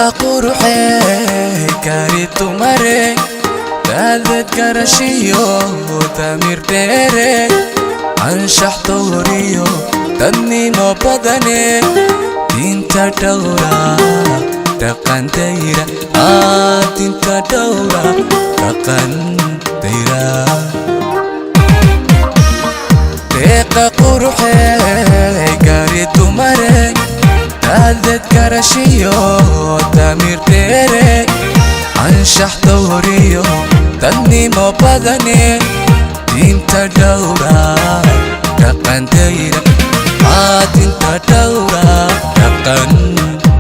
Deeqa quruxee gaari dumare, daadad garashiyo damir dheere, anshax dooriyo dadnimo badane, diinta dhowra dhaqan dayra, diinta dhowra dhaqan dayra. Deeqa quruxee gaari dumare, daadad garashiyo damir dheere, anshax dooriyo dadnimo badane, diinta dhowra dhaqan dayra, diinta dhowra dhaqan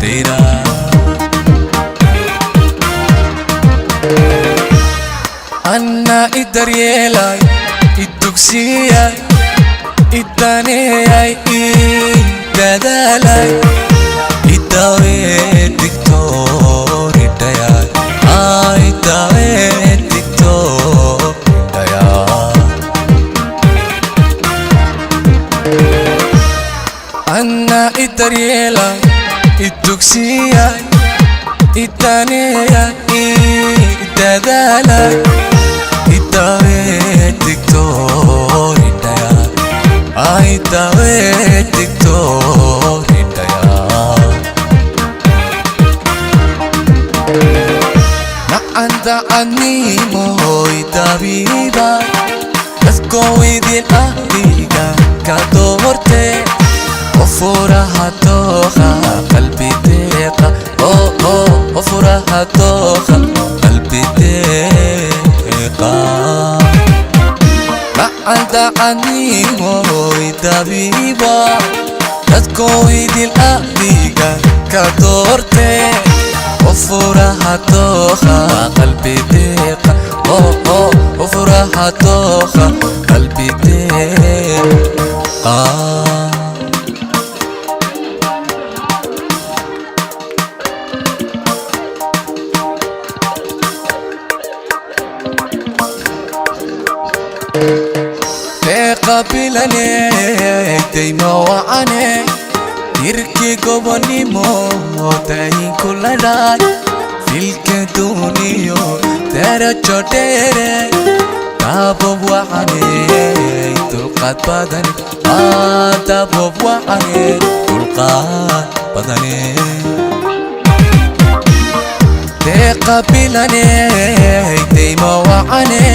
dayra. Anna i daryeelay, i dugsiyay, i daneeyay, i dadaalay, i daawee digtooridhayay, i daawee digtooridhayay. Anna i daryeelay, i dugsiyay, i daneeyay, i dadaalay, i daawee digtooridhayay, i daawee digtooridhayay. Macandacadnimoy dabiiba, dadkoo idin ahdiga ka doorte, ofuraha dooqa qalbi deeqa, ofuraha dooqa qalbi deeqa. Macandacadnimoy dabiiba, dadkoo idin ahdiga ka doorte, ofuraha dooqa qalbi deeqa, ofuraha dooqa qalbi deeqa. Deeqa bilane dayma wacane, dirki gobonimo dayin kula dhaay, filka duniyo darajo dheere, dabob wacane dulqaad badane, dabob wacane dulqaad badane. Deeqa bilane dayma wacane,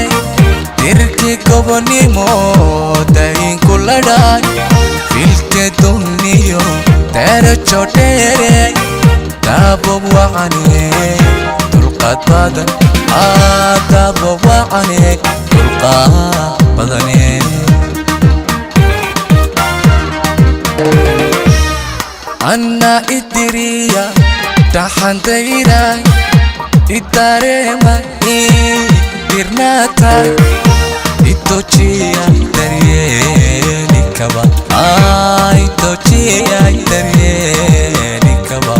dirki gobonimo dayin kula dhaay, filka duniyo darajo dheere, dabob wacane dulqaad badan, dabob wacane dulqaad badane. Anna idiriya dhaxandayray, idareema idirnaatay, itojiya daryeeli kaba, itojiya daryeeli kaba.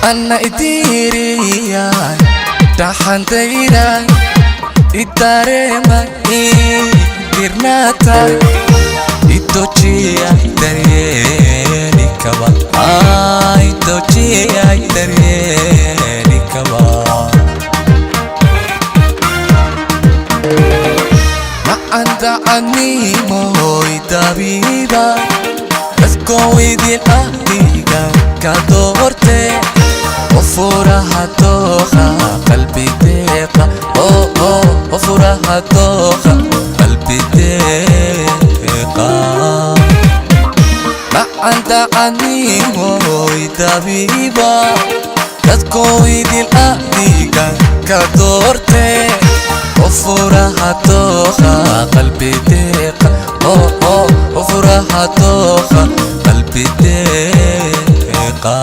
Anna idiriya dhaxandayray, idareema idirnaatay, itojiya daryeeli kaba, itojiya daryeeli kaba. Macandacadnimoy dabiiba, dadkoo idin ahdiga ka doorte, ofuraha dooqa qalbi deeqa, ofuraha dooqa qalbi deeqa. Macandacadnimoy dabiiba, dadkoo idin ahdiga ka doorte, ofuraha dooqa qalbi deeqa, ofuraha dooqa qalbi deeqa.